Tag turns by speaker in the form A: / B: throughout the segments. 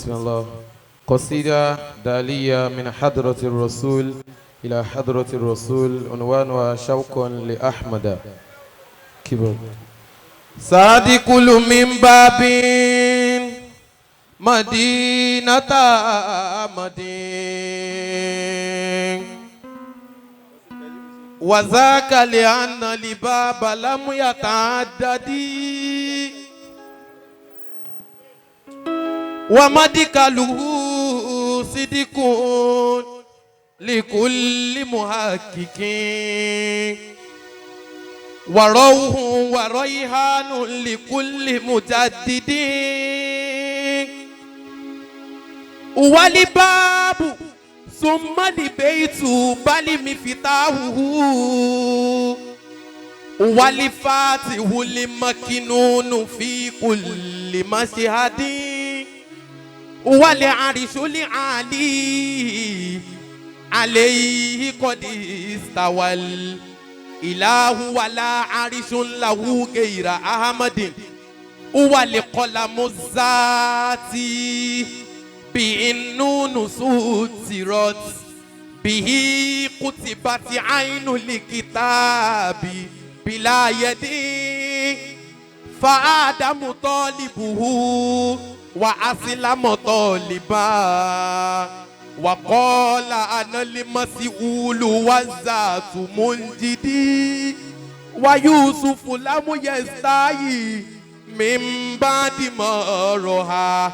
A: بسم الله. قصيدة دالية من حضرة الرسول إلى حضرة الرسول، عنوانها شوق لأحمد. كبر سادي كل من باب مدينة مدين، وذاك لأن لباب لم يتعدد، ومدخله صدق لكل محقق، وروح وريحان لكل مجدد، والباب ثم البيت بل مفتاحه، والفاتح المكنون في كل مشهد، والعرش العالي عليه قد استوى الإله، ولا عرش له غير أحمد، والقلم الذاتي بالنون سترت به كتبت عين الكتاب بلا يد، فآدم طالبه وأسلم طالبا، وقال أنا المسؤول والذات منجدي، ويوسف لم يستحي من بعد ما رأى،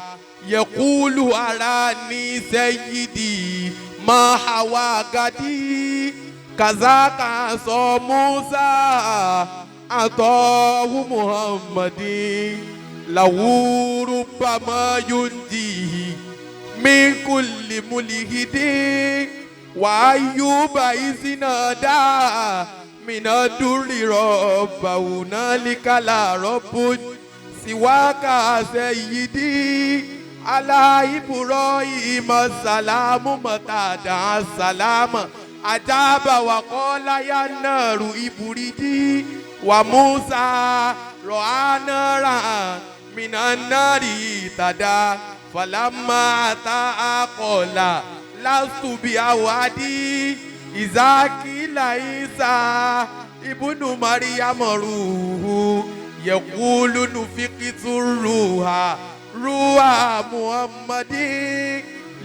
A: يقول أراني سيدي ما حوى غدي، كذاك عصا موسى عطاه محمد، له ربما ينجيه من كل ملحد، وأيوب إذ نادى من الدر ربه، هنالك لا رب سواك سيدي، على إبراهيم السلام متى دعا السلام، أجاب وقال يا نار إبردي، وموسى رأى نارا من النار تدا، فلما أتى قال لست بأوادي، إذا قيل عيسى ابن مريم روح، يقول نفقت الروح روح محمد،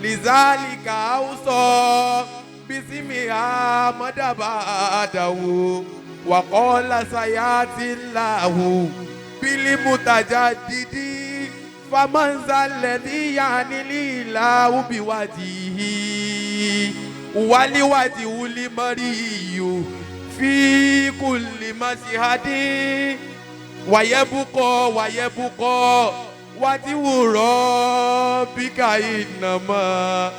A: لذلك أوصى باسم أحمد بعده، وقال سيأتي الله بالمتجدد، فمن ذا الذي يعني الإله بوجهه، ولوجه المري في كل مشهد، ويبقى ويبقى وجه ربك إنما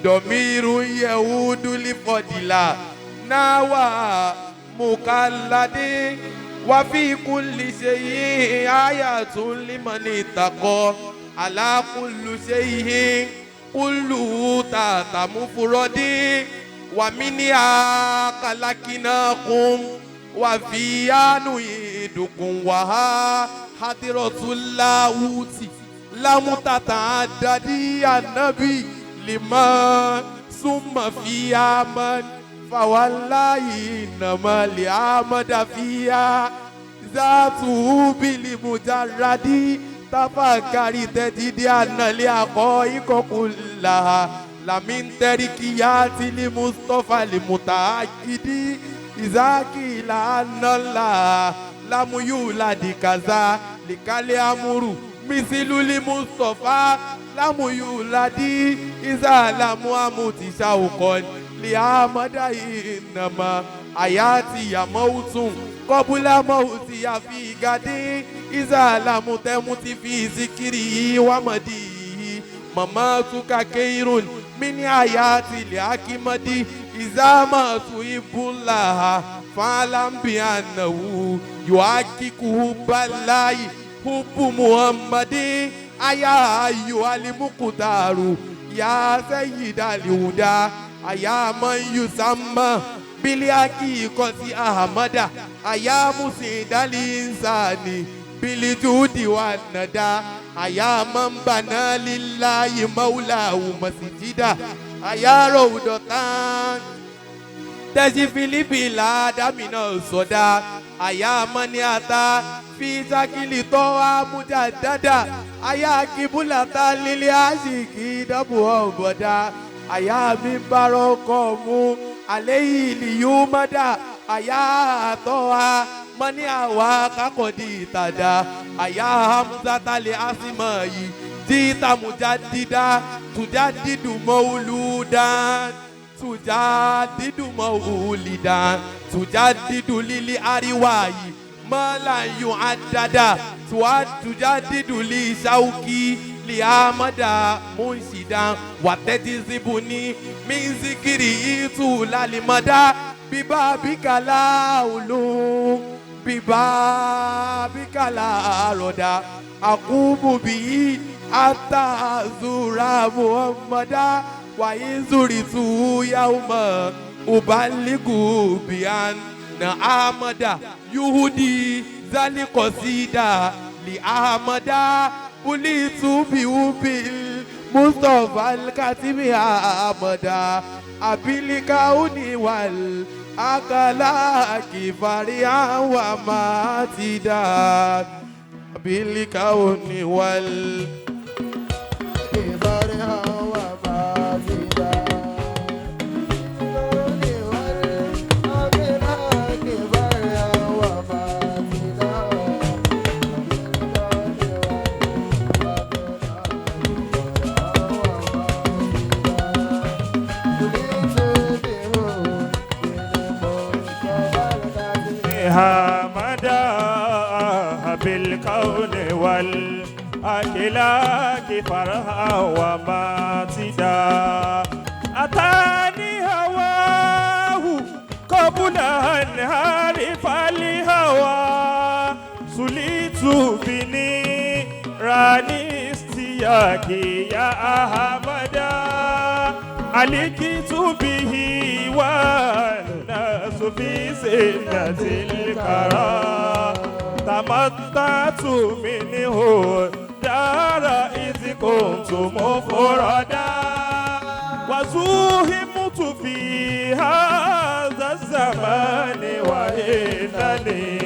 A: ضمير يعود لفضلا نوى مكلد، وفي كل شيء آية لمن اتقى، على كل شيء كله تحت مفرد، ومنها خلقناكم وفيها نعيدكم، وها حضرة اللاهوت لم تتعدد النبي لما ثم فيها من، فوالله إنما لأحمد فيها ذاته بالمجرد، تفكر تجد أن لحقائق كلها لمن تركيات لمصطفى المتأكد، إذا قيل أن الله لم يولد كذا لكل أمر مثل لمصطفى لم يولد، إذا لم أمت شوقا لأحمد إنما حياتي موت قبل موتي في غد، إذا لم تمت في ذكره ومديه، مماتك خير من حياتي لأكمد، إذا ما تحب الله فاعلم بأنه يحقق حب الله حب محمد، أيا أيها المقتار يا سيد الهدى، أيا من يسمى بالحقيقة أحمد، أيا مسيد الإنسان بالجود والندى، Àyà máa ń bà náà líláyé mọ́wúlà òmùsíjídà. Àyà ròdọ̀ tán. Tẹ̀sí Fílípì ládàmínà sọ̀dá. Àyà mọ́ni ata fi sákìlì tọ́ amújà dáadáa. Àyà kìbúlà ta lílé àṣìkì dọ́bù ọ̀bọ̀dá. Àyà mi ń bára ọkọ̀ mu. Àlẹ́ yìí lìyú mọ́dà. Àyà àtọ́ wa mọ́ni àwa kakọ̀dí ìtàdá. Àyà Hamza talẹ̀ àsìmọ̀ yìí. Títà mùjá dídá tùjá dídùn mọ́wúlúdán tuja dídùn mọ́ òòlìdá tuja dídùn lílí àríwá yìí mọ́láyùn àdàdà tuja dídùn lí sáwùkì lí àmọ́dà múnsìdá wàtẹ́tí síbu ní mísíkìrì ìtù lálìmọ́dá bíbá bíkàlà òlù bíbá bíkàlà àròdà àkúbù bíi àtàzúrà muhammadu wàyí zuri tu yauma ubaligu bian na amada yuhudi zalikosida li amada bulitu biubil mustapha alkatimi amada abilika uniwal akala kifariya wa matida abilika uniwal
B: مدى بالكون والأكلاك فرها وماتدا أتاني هواه قبل أن أعرف الهوى سليت بني راني استياكي يا أحمد عليك به والناس في سنة الكرى تمتعت منه دار إذ كنت مفردا وزوهمت في هذا الزمان وإنني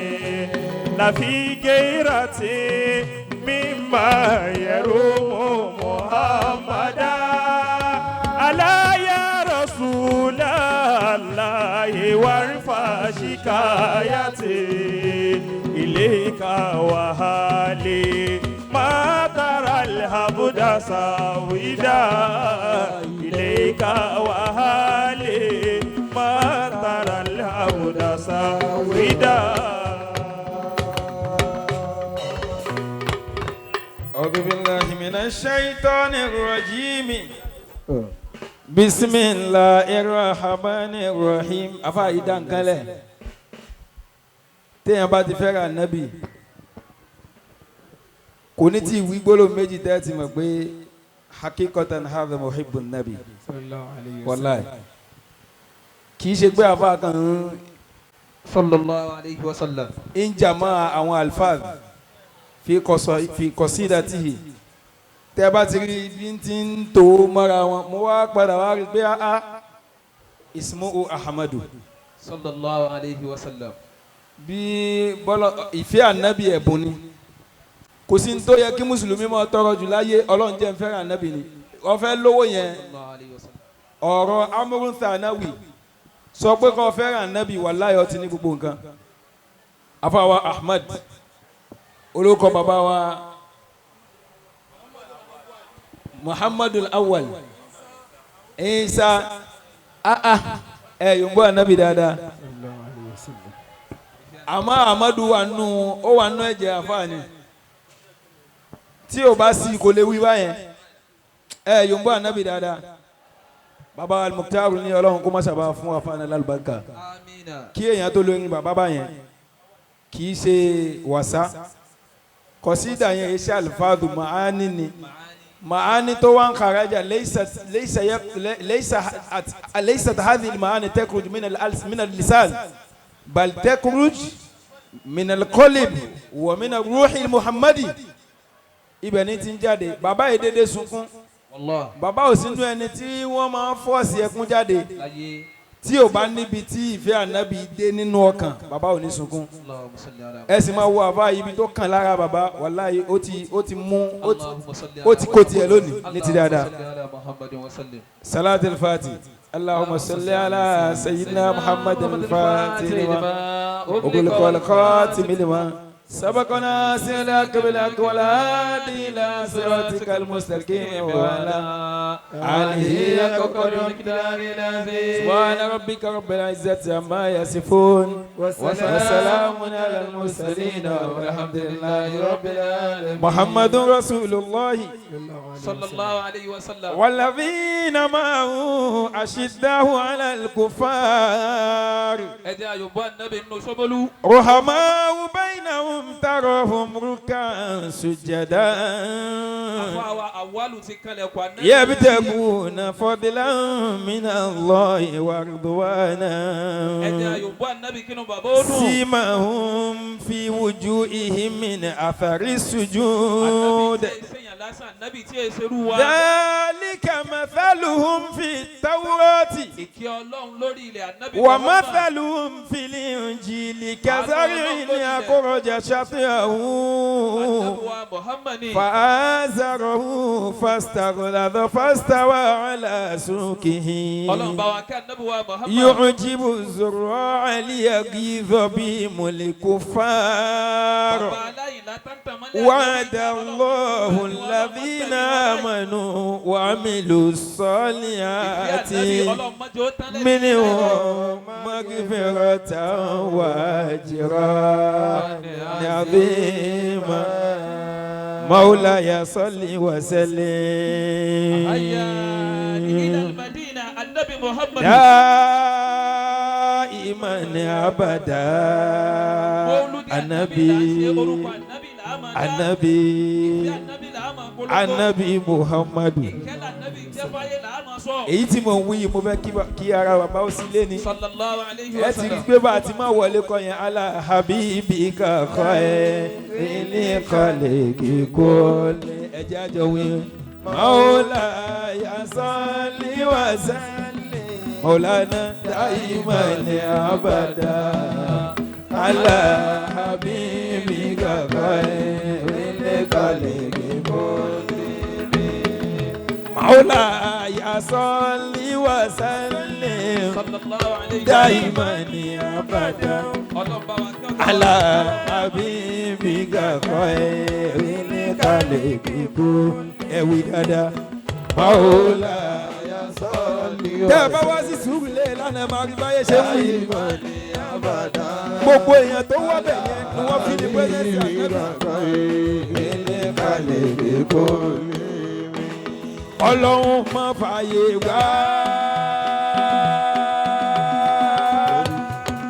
B: لفي غيرتي مما يروم محمدا ألا يا رسول الله وارفع شكايتي إليك وهالي ما ترى الهبد سويدا إليك وهالي ما ترى الهبد سويدا.
C: أعوذ بالله من الشيطان الرجيم. بسم الله الرحمن الرحيم. Afa ìdánkalẹ̀ téèyàn bá ti fẹ́ràn Ànábì kò ní tí ìwí gbólóhùn méjì tẹ́ ti mọ̀ pé hakikatan hadha muhibbun nabi wallahi kì í ṣe pé afa kan ń
D: sallallahu alayhi wa sallam
C: ń jàmọ́ àwọn alfaz fi qasidatihi tẹ́ bá ti rí bí n ti ń tó mọ́ra wọn mo wá padà wá rí pé a ismuhu Ahmadu
D: sallallahu alayhi wa sallam
C: bí bọ́lá ìfẹ́ ànábì ẹ̀bùn ni kò sí ní tó yẹ kí mùsùlùmí máa tọrọ jù láyé ọlọ́run jẹ́ ń fẹ́ràn ànábì ni wọ́n fẹ́ lówó yẹn ọ̀rọ̀ amúrún thanawi sọ pé kó fẹ́ràn ànábì wallahi ó ti ní gbogbo nǹkan. Afáwa Ahmad olóko bàbá wa Muhammadul Awwal Isa ẹ yòǹbó ànábì dáadáa àmọ́ Ahmadu wà nù ó wà nù ẹ̀jẹ̀ àfáàní tí o bá sí kò lè wí báyẹn ẹ yòǹbó ànábì dáadáa baba Al-Mukhtar ní ọlọ́run kó má sábà fún àfáàní lálùbáríkà kí èèyàn tó lóyún bàbá báyẹn kì í ṣe wàsá kọ̀sídà yẹn iṣẹ́ alifáàdù màání ni màání tó wà ń kàrájà laysat hadhihi al-ma'ani takhruj min al-lisan bal takhruj min al-qalb wa min ar-ruh al-muhammadi. Ibẹ̀ ni ti ń jáde. Bàbá yìí dédé sunkún.
D: Wallah.
C: Bàbá ò sínú ẹni tí wọ́n máa ń force ẹkún jáde.
D: Láyé.
C: Tí ò bá níbi tí ìfẹ́ ànábì dé nínú ọkàn, bàbá ò ní sunkún.
D: Allahumma salli ala
C: Ẹ sì máa wo àbá ibi tó kàn lára bàbá, wàláyé, ó ti mú ó ti
D: Allahumma salli
C: ó ti kó tiẹ̀ lónìí ní ti dáadáa.
D: Allahumma salli ala Muhammadin wa sallim.
C: صلاة الفاتح. اللهم صل على سيدنا محمد الفاتح لما أغلق والخاتم لما سبق، ناصر الحق بالحق والهادي إلى صراطك المستقيم وعلى آله حق قدره ومقداره. سبحان ربك رب العزة عما يصفون وسلام على المرسلين والحمد لله رب العالمين. محمد رسول الله
D: صلى الله عليه وسلم.
C: والذين معه أشداء على الكفار
D: Ẹ jẹ́ àyùbọ̀ ànábì nínú Ṣómólú.
C: رحماء بينهم تراهم ركعا سجدا
D: Àfọ àwa àwálù ti kalẹ̀ kọ́ ànábì.
C: يبتغون فضلا من الله ورضوانا
D: Ẹ jẹ́ àyùbọ̀ ànábì kínú bàbá ó dùn.
C: سيماهم في وجوههم من أثر السجود
D: Ànábì tí èsè yàn lásán, ànábì tí èsè rú wa.
C: ذلك مثلهم في التوراة
D: Ìkẹ́ Ọlọ́run lórí ilẹ̀ ànábì Muhammad.
C: ومثلهم في الإنجيل كزرع أخرج شطأه
D: Ànábì wa Muhammad ni.
C: فآزره فاستغلظ فاستوى على سوقه
D: Ọlọ́run bá wa kẹ́ ànábì wa Muhammad.
C: يعجب الزراع ليغيظ بهم الكفار
D: Bàbá aláìlá tántàn mọ́lẹ̀.
C: وعد الله الذين آمنوا وعملوا الصالحات منهم مغفرة وأجرا عظيما. مولاي صل وسلم
D: هيا إلى المدينة النبي محمد.
C: دائما أبدا.
D: Mọ́lúdì ànábì là ń ṣe,
C: النبي
D: orúkọ ànábì là á máa dá.
C: النبي
D: Ìfẹ́ ànábì là á máa polongo.
C: النبي محمد.
D: Ìkẹ́ lànábì jẹ́ fáyé là á máa sọ.
C: Èyí tí mo ń wí yìí, mo fẹ́ kí ara bàbá ó sì lé ní.
D: صلى الله عليه
C: Ẹ ti rí
D: وسلم.
C: pé bá a ti máa wọlé kọ yẹn, على حبيبك خير الخلق كل. Ẹjẹ́ àjọ wí. مولاي صل وسلم مولانا دائما أبدا على حبيبك خير الخلق كل. مولاي صل وسلم
D: صلى الله عليه وسلم.
C: دائما أبدا
D: Ọlọ́run bá wa kẹ́
C: على حبيبك خير الخلق كل. Ẹ wí dáadáa. مولاي صل. Tẹ́ ẹ bá wá sí Sùúrùlérè lánàá, máa rí báyé ṣe ń wí. Gbogbo èèyàn tó wá bẹ̀ yẹn ni wọ́n fi ní presence ànábì. Ọlọ́run má fààyè gbà.